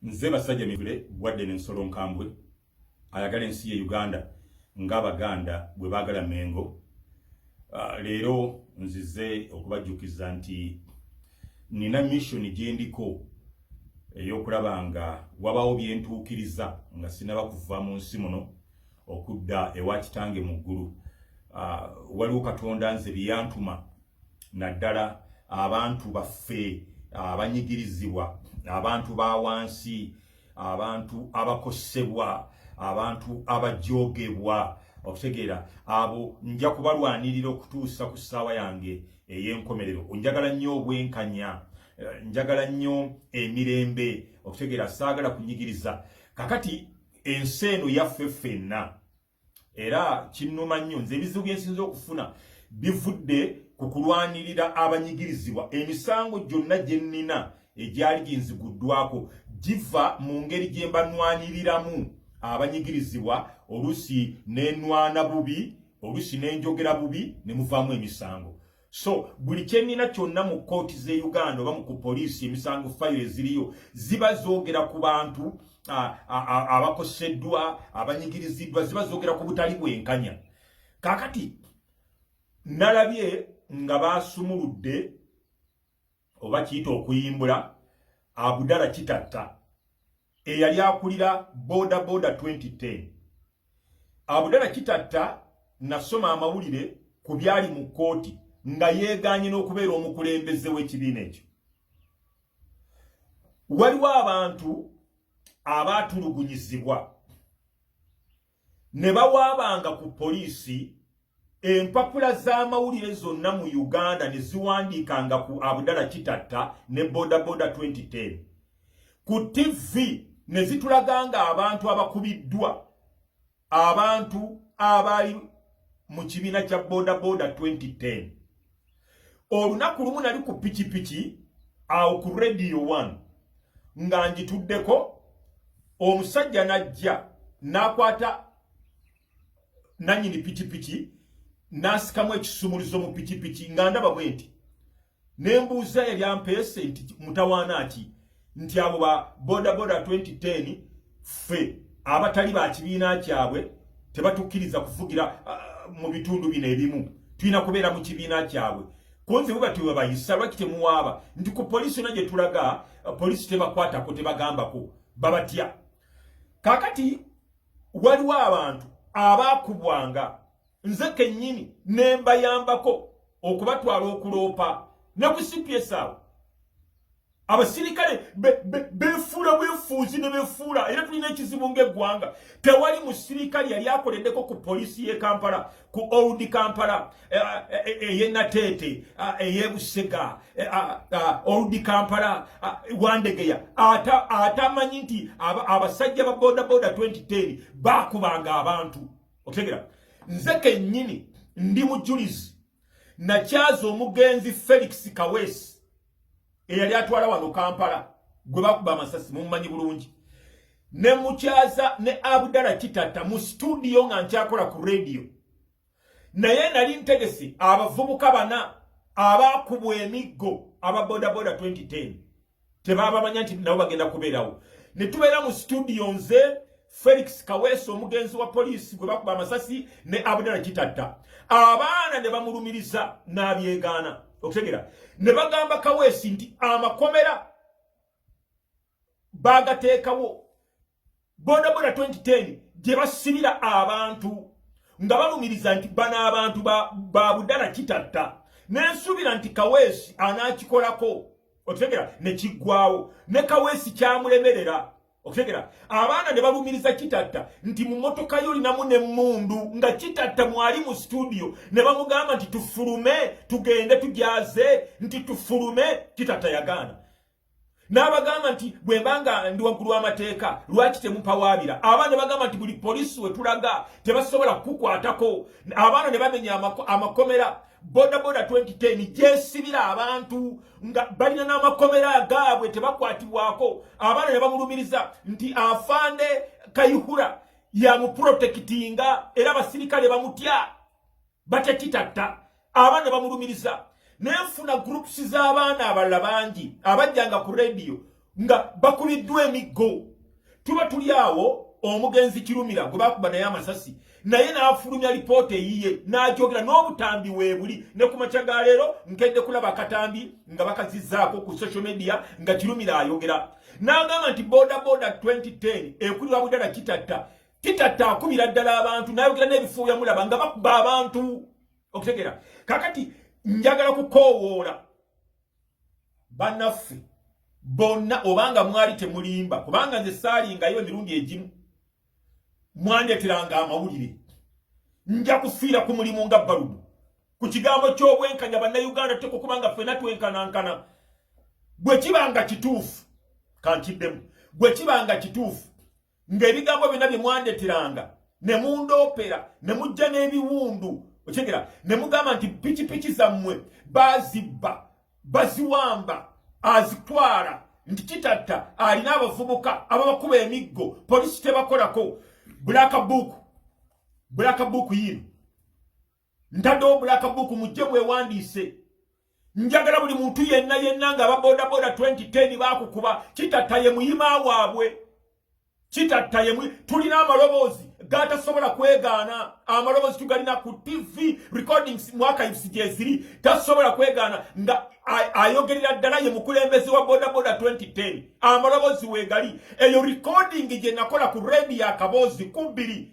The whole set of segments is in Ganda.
Nze Basajja Mivule Bwadde n'ensolo nkambwe ayagala ensi ye Uganda ng'Abaganda bwe baagala Mengo. Leero nzize okubajjukiza nti nina mission gye ndiko ey'okulaba nga wabaawo bye ntuukiriza nga sinaba kuva mu nsi muno okudda ewa kitange mu ggulu. Waliwo Katonda nze bye yantuma, naddala abantu baffe abanyigirizibwa, abantu ba wansi, abantu abakosebwa, abantu abajoogebwa. Okutegeera abo nja kubalwanirira okutuusa ku ssaawa yange ey'enkomerero. Njagala nnyo obwenkanya, njagala nnyo emirembe. Okutegeera, saagala kunyigiriza. Kakati ensi eno yaffe ffenna, era kinnuma nnyo nze ebizibu bye nsinza okufuna bivudde ku kulwanirira abanyigirizibwa. Emisango gyonna gye nnina egyali ginziguddwako giva mu ngeri gye mba nwaniriramu abanyigirizibwa. Oluusi nenwana bubi, oluusi nenjogera bubi, ne muvaamu emisango. So buli kyenina kyonna mu kkooti z'e Uganda oba mu ku poliisi, emisango, fayiro eziriyo ziba zoogera ku bantu abakoseddwa, abanyigiriziddwa, ziba zoogera ku butali bwenkanya. Kaakati nalabye nga baasumuludde oba kiyita okuyimbula Abudala Kitatta eyali akulira Boda Boda 2010. Abudala Kitatta, nasoma amawulire ku byali mu kkooti nga yeeganye n'okubeera omukulembeze w'ekibiina ekyo. Waliwo abantu abaatulugunyizibwa ne bawaabanga ku poliisi, empapula z'amawulire zonna mu Uganda ne ziwandiikanga ku Abudala Kitatta ne Boda Boda 2010. Ku TV ne zitulaganga abantu abakubiddwa, abantu abaali mu kibiina kya Boda Boda 2010. Olunaku lumu nali ku pikipiki awo ku Radio 1 nga ngituddeko, omusajja n'ajja n'akwata nannyini pikipiki n'asikamu ekisumulizo mu pikipiki. Nga ndaba bwe nti, ne mbuuza yali ampeese nti, "Mutawaana ki?" Nti abo ba Boda Boda 2010, ffe abatali ba kibiina kyabwe tebatukkiriza kuvugira mu bitundu bino ebimu, tulina kubeera mu kibiina kyabwe. Kunze bwe batyo babayisa, lwaki temuwaaba? Nti ku poliisi yonna gye tulaga, poliisi tebakwatako, tebagambako, babatya. Kaakati waliwo abantu abaakubwanga, nze kennyini ne mbayambako okubatwala okuloopa ne ku CPS awo. Abasirikale befuula bwefuuzi ne befuula, era tulina ekizibu ng'eggwanga. Tewali musirikale yali akoleddeko ku poliisi y'e Kampala, ku Old Kampala, ey'e Nateete, ey'e Busega, Old Kampala, Wandegeya, atamanyi nti abasajja ba Boda Boda 2010 bakubanga abantu. Otegera, nze kennyini ndi mujulizi. Nakyaza omugenzi Felix Kaweesi eyali atwala wano Kampala, gwe bakuba amasasi, mumumanyi bulungi. Ne mukyaza ne Abudala Kitatta mu studio nga nkyakola ku radio, naye nali ntegese abavubuka bana abakubwa emiggo aba Bodaboda 2010, tebabamanya nti nabo bagenda kubeerawo. Ne tubeera mu studio, nze, Felix Kaweesi omugenzi wa poliisi gwe bakuba amasasi, ne Abudala Kitatta. Abaana ne bamulumiriza n'abyegaana. Okutegera, ne bagamba Kaweesi nti amakomera bagateekawo Bodaboda 2010 gye basibira abantu, nga balumiriza nti bano abantu ba Budala Kitatta. Nensuubira nti Kaweesi anaakikolako. Okitegera, ne kiggwawo, ne Kaweesi kyamulemerera. Okutegera, abaana ne balumiriza Kitatta nti mu motoka yo olinamu n'emmundu, nga Kitatta mwali mu studio. Ne bamugamba nti tufulume tugende tujaze, nti tufulume. Kitatta yagaana n'abagamba nti bwe mbanga ndi waggulu w'amateeka, lwaki temupawaabira? Abaana ne bagamba nti buli poliisi we tulaga tebasobola kukukwatako. Abaana ne bamenya amakomera Bodaboda 2010 gyesibira abantu, nga balina n'amakomera agaabwe, tebakwatibwako. Abaana ne bamulumiriza nti afande Kayihura yamuprotectinga, era abasirikale bamutya, batya Kitatta. Abaana bamulumiriza. Nenfuna groups z'abaana abalala bangi abajjanga ku radio. Nga bakubiddwa emiggo. Tuba tuli awo, omugenzi Kirumira gwe bakuba naye amasasi, naye n'afulumya lipoota eyiye, n'ajogera n'obutambi weebuli. Ne ku makya ga leero nkedde kulaba akatambi nga bakazizzaako ku social media nga Kirumira ayogera n'agamba nti boda boda 2010 ekulirwa Budala Kitatta. Kitatta akubira ddala abantu, n'ayogera n'ebifo yamulaba nga bakuba abantu. Okutegera kakati njagala kukoowoola bannaffe bonna, obanga mwali temulimba, kubanga nze saalingayo, emirundi egimu mwandeeteranga amawulire. Nja kufiira ku mulimu nga balubu ku kigambo ky'obwenkanya. Bannayuganda tuteekwa okuba nga ffenna twenkanankana. Bwe kiba nga kituufu, kankiddemu, bwe kiba nga kituufu ng'ebigambo byonna bye mwandeeteranga ne mundoopera ne mujja n'ebiwundu, okyegera, ne mugamba nti pikipiki zammwe baazibba, baziwamba, azitwala, nti Kitatta alina abavubuka ababakuba emiggo, polisi tebakolako, black book, black book yino ntaddewo. Black book mujje mwewandiise. Njagala buli muntu yenna yenna nga ababodaboda 2010 bakukuba, Kitatta ye muyima waabwe. Kitatta ye, tulina amaloboozi gatasobola kwegaana. Amaloboozi tugalina ku TV recordings mu archives gyeziri, tasobola kwegaana nga ayogerera ddala ye mukulembeze wa bodaboda 2010. Amaloboozi weegali. Eyo recording gye nakola ku Radio Akaboozi ku 2,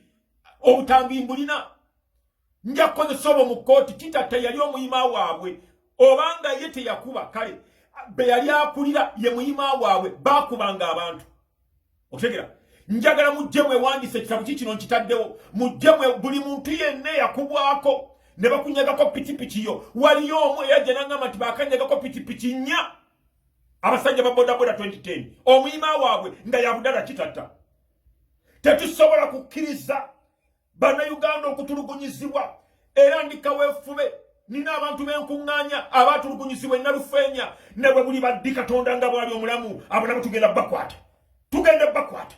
obutambi mbulina, nja kukozesa obwo mu kkooti. Kitatta yali omuyima waabwe. Obanga ye teyakuba, kale be yali akulira ye muyima waabwe bakubanga abantu. Okutegera njagala mujje mwewandiise ekitabo kikino nkitaddewo. Mujje buli muntu yenna eyakubwako ne bakunyagako pikipiki yo. Waliyo omu eyajja nangamba nti bakanyagako pikipiki nnya abasajja ba bodaboda 2010, omuyima waabwe nga yabudala Kitatta. Tetusobola kukkiriza Bannayuganda okutulugunyizibwa. Era ndi kaweefube, nina abantu benkuŋŋaanya abatulugunyizibwa Enalufeenya. Ne bwe buli baddi, Katonda nga bwali omulamu, abo nabo tugenda bakwata, tugenda bakwata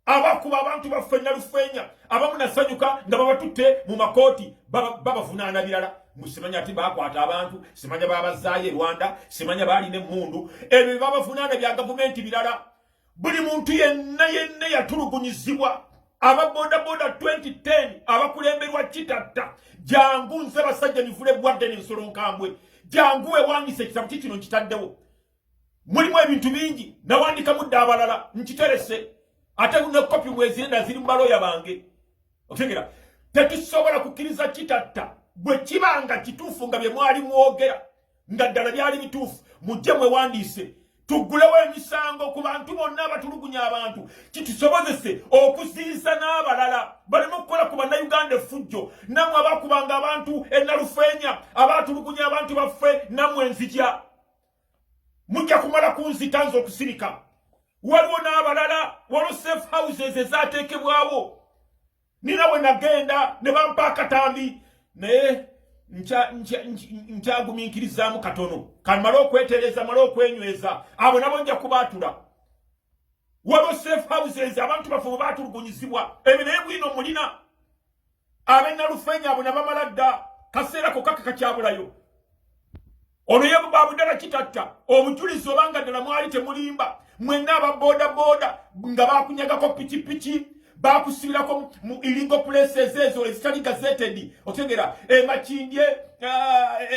abakuba abantu baffe Nalufeenya. Abamu nasanyuka nga babatutte mu makooti, babavunaana birala, simanya ati bakwata abantu, simanya babazaayo e Rwanda, simanya baalina emmundu. Ebyo bye babavunaana bya gavumenti birala. Buli muntu yenna yenna yatulugunyizibwa aba bodaboda 2010 abakulemberwa Kitatta, jangu. Nze basajja mivule bwadde n'ensolo nkambwe, jangu wewandiise ekitabo kikino nkitaddewo. Mulimu ebintu bingi, nawandikamu dde abalala, nkiterese, ate ne kopi mwezirenda ziri mu baloya bange. Otegera tetusobola kukkiriza Kitatta. Bwe kiba nga kituufu nga bye mwali mwogera nga ddala byali bituufu, mujje mwewandiise, tuggulewo emisango ku bantu bonna abatulugunya abantu, kitusobozese okuziyiza n'abalala baleme okukola ku Bannayuganda effujjo. Nammwe abakubanga abantu Enalufeenya, abatulugunya abantu baffe, nammwe nzija, mujja kumala kunzita nze okusirika. Waliwo n'abalala, waliwo safe houses ezateekebwawo. Nina we nagenda ne bampa akatambi, naye nkyagumiikirizaamu katono, kamale okwetereza, male okwenyweza. Abo nabo nja kubaatula. Waliwo safe houses abantu baffe bwe batulugunyizibwa. Ebyo naye bwino mulina ab'Enalufeenya, abo nabamala dda, kaseera kokka kakyabulayo. Ono ye Babudala Kitatta. Obujulizi, obanga ddala mwali temulimba, mwenna aba bodaboda nga bakunyagako pikipiki, bakusibirako mu illegal places ezo ezitali gazetted, otegera, Emakindye,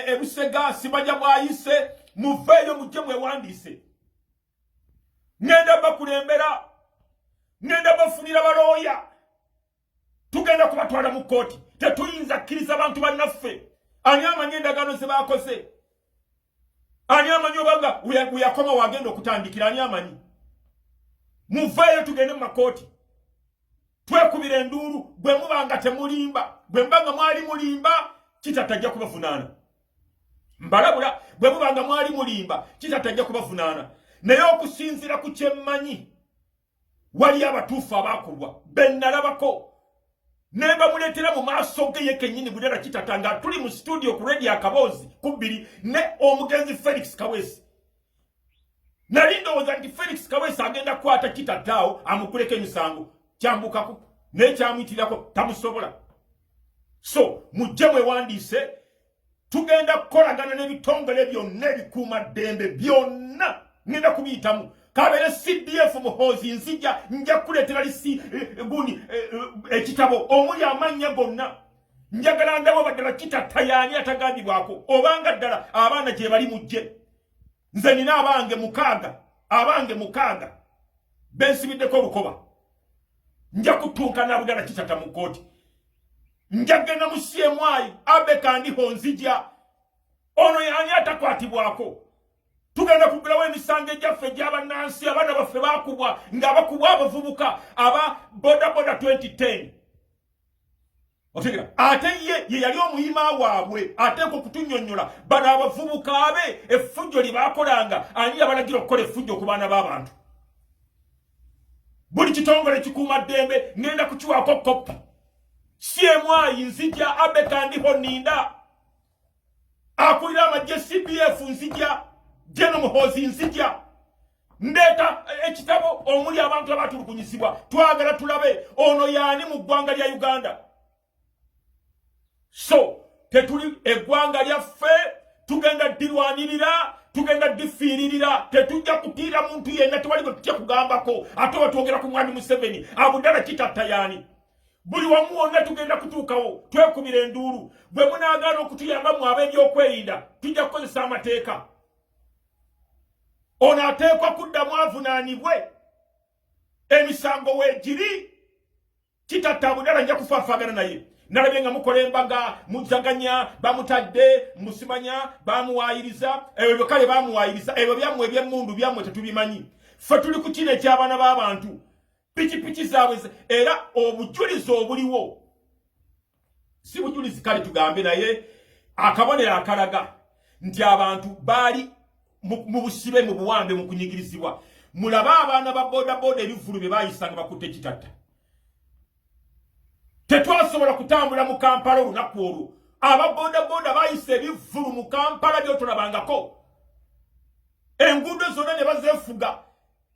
Ebusega, simanya mwayise, muveeyo mujje mwewandiise. Ngenda bakulembera, ngenda bafunira balooya, tugenda kubatwala mu kkooti. Tetuyinza kkiriza bantu bannaffe. Ani amanyi endagaano ze bakoze? Ani amanyi obanga weyakoma wagenda okutandikira? Ani amanyi? Muveeyo tugende mu makooti, twekubira enduulu. Bwe muba nga temulimba, bwe muba nga mwali mulimba, Kitatta ajja kubavunaana. Mbalabula, bwe muba nga mwali mulimba, Kitatta ajja kubavunaana. Naye okusinziira ku kyemmanyi, wali abatuufu abakubwa bennalabako ne bamuleetera mu maaso ge ye kennyini Budera Kitatta nga tuli mu studio ku Radio Akaboozi ku 2 ne omugenzi Felix Kaweesi. Nali ndowooza nti Felix Kaweesi agenda kukwata Kitatta awo amukuleko emisango, kyambukako naye kyamuyitirako, tamusobola. So mujje mwewandiise, tugenda kukolagana n'ebitongole byonna ebikuuma ddembe byonna, ngenda kubiyitamu. Kabere CDF Muhoozi, nzija, nja kukuleetera lisi gundi ekitabo omuli amannya gonna. Njagala ndabo baddala Kitatta yaani atagambibwako, obanga ddala abaana gye bali mujje. Nze nina abange 6, abange 6 bensibiddeko olukoba. Nja kutunkana Abudala Kitatta mu kkooti. Nja kugenda mu CMI. Abe Kandiho, nzija. Ono yaani atakwatibwako? Tugenda kugulawo emisango egyaffe egy'abannansi. Abaana baffe bakubwa nga bakubwa abavubuka aba bodaboda 2010. Otegera, ate ye ye yali omuyima waabwe, ateekwa okutunyonnyola bano abavubuka be effujjo lye baakolanga. Ani yabalagira okukola effujjo ku baana b'abantu? Buli kitongole kikuuma ddembe ngenda kukiwaako koppa. CMI, nzija. Abe Kandiho, ninda. Akulira amagye CDF, nzija. General Muhoozi, nzija. Ndeeta ekitabo omuli abantu abatulugunyizibwa. Twagala tulabe ono yaani mu ggwanga lya Uganda. So tetuli, eggwanga lyaffe tugenda ddirwanirira, tugenda ddifiiririra. Tetujja kutiira muntu yenna, tewali gwe tutya kugambako. Ate oba twogera ku mwami Museveni, Abudala Kitatta yaani? Buli wamu wonna tugenda kutuukawo twekubira enduulu. Bwe munaagaana okutuyamba mu ab'ebyokwerinda, tujja kukozesa amateeka. Ono ateekwa kuddamu avunaanibwe, emisango weegiri. Kitatta Abudala nja kufaafaagana naye. Nalabye nga mukola embaga, mujaganya, bamutadde musimanya, bamuwaayiriza. Ebyo kale bamuwaayiriza, ebyo byammwe ebyemmundu byammwe tetubimanyi. Ffe tuli ku kino eky'abaana b'abantu, pikipiki zaabwe. Era obujulizi obuliwo si bujulizi kale tugambe, naye akabonero akalaga nti abantu baali mu busibe, mu buwambe, mu kunyigirizibwa. Mulabe abaana ba bodaboda ebivvulu bye baayisanga bakutte Kitatta. Tetwasobola kutambula mu Kampala olunaku olwo. Aba bodaboda bayisa ebivvulu mu Kampala byotolabangako, enguudo zonna ne bazeefuga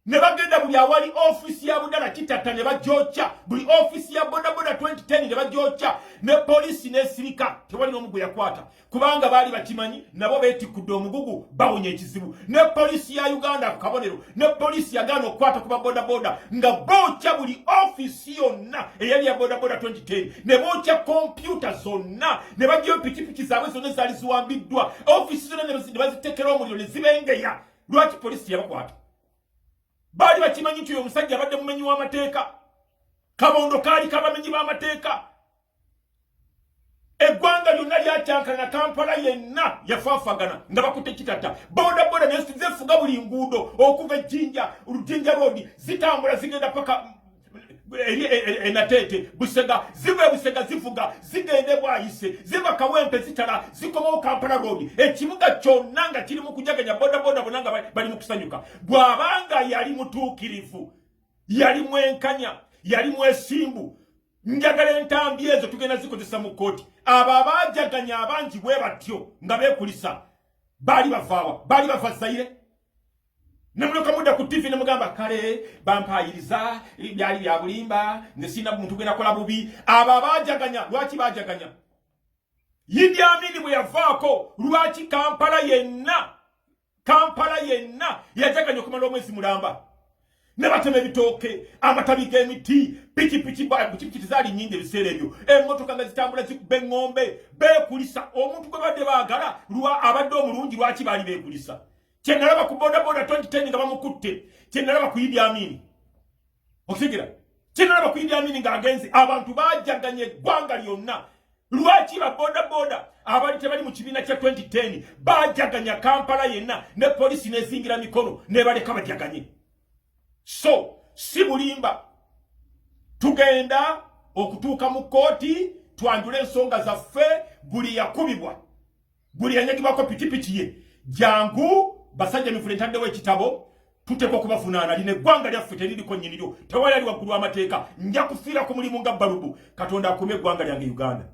ne bagenda buli awali ofiisi ya Budala Kitatta ne bajokya, buli ofiisi ya bodaboda 2010 ne bajokya, ne poliisi n'esirika. Tewali n'omu gwe yakwata kubanga baali bakimanyi nabo beetikkudde omugugu, bawonya ekizibu. Ne poliisi ya Uganda ku kabonero, ne poliisi yagaana okukwata ku babodaboda nga bookya buli ofiisi yonna eyali ya bodaboda 2010, ne bookya kompyuta zonna, ne bagyayo pikipiki zaabwe zonna ezaali ziwambiddwa, ofiisi zonna ne bazitekera omuliro ne zibengeya. Lwaki poliisi yabakwata? Baali bakimanyi nti oyo omusajja abadde mumenyi w'amateeka. Kabondo kaali kabamenyi b'amateeka. Eggwanga lyonna lyakyankalana, Kampala yenna yafaafagana nga bakutte Kitatta. Bodaboda nezefuga buli nguudo okuva ejjinja, Jinja Road, zitambula zigenda paka eri enateete Busega, ziva Ebusega zivuga zigenda Ebwayise, ziva Kawempe zitala zikomawo Kampala Road. Ekibuga kyonna nga kiri mu kujaganya, bodaboda bonna nga bali mu kusanyuka. Bw'abanga yali mutuukirivu, yali mwenkanya, yali mwesimbu, njagala entambi ezo tugenda zikozesa mu kkooti. Abo abaajaganya abangi bwe batyo nga beekulisa baali bavaawa? Baali bava Zaire. Nemulyoka mudda ku TV ne mugamba, "Kale bampayiriza, byali bya bulimba, nze sirina muntu gwe nakola bubi." Abo abaajaganya lwaki baajaganya? Idi Amini bwe yavaako, lwaki Kampala yenna, Kampala yenna yajaganya okumala omwezi mulamba? Ne batema ebitooke, amatabi g'emiti, pikipiki, pikipiki tezaali nnyingi ebiseera ebyo, emmotoka nga zitambula zikuba eŋŋombe, beekulisa. Omuntu gwe badde baagala lwa abadde omulungi, lwaki baali beekulisa? Kyenalaba ku bodaboda 2010 nga bamukutte, kyenalaba ku Idi Amini, okitegera? Kyenalaba ku Idi Amini ng'agenze, abantu bajaganya eggwanga lyonna. Lwaki ba bodaboda abali tebali mu kibiina kya 2010 bajaganya Kampala yenna, ne poliisi nezingira mikono nebaleka bajaganye? So si bulimba, tugenda okutuuka mu kkooti twanjule ensonga zaffe. Buli yakubibwa, buli yanyagibwako pikipiki ye, jangu. Basajja mivule, ntaddewo ekitabo, tuteekwa okubavunaana. Lino eggwanga lyaffe teririko nnyiniryo, tewali ali waggulu w'amateeka. Nja kufiira ku mulimu nga balubu. Katonda akume eggwanga lyange Uganda.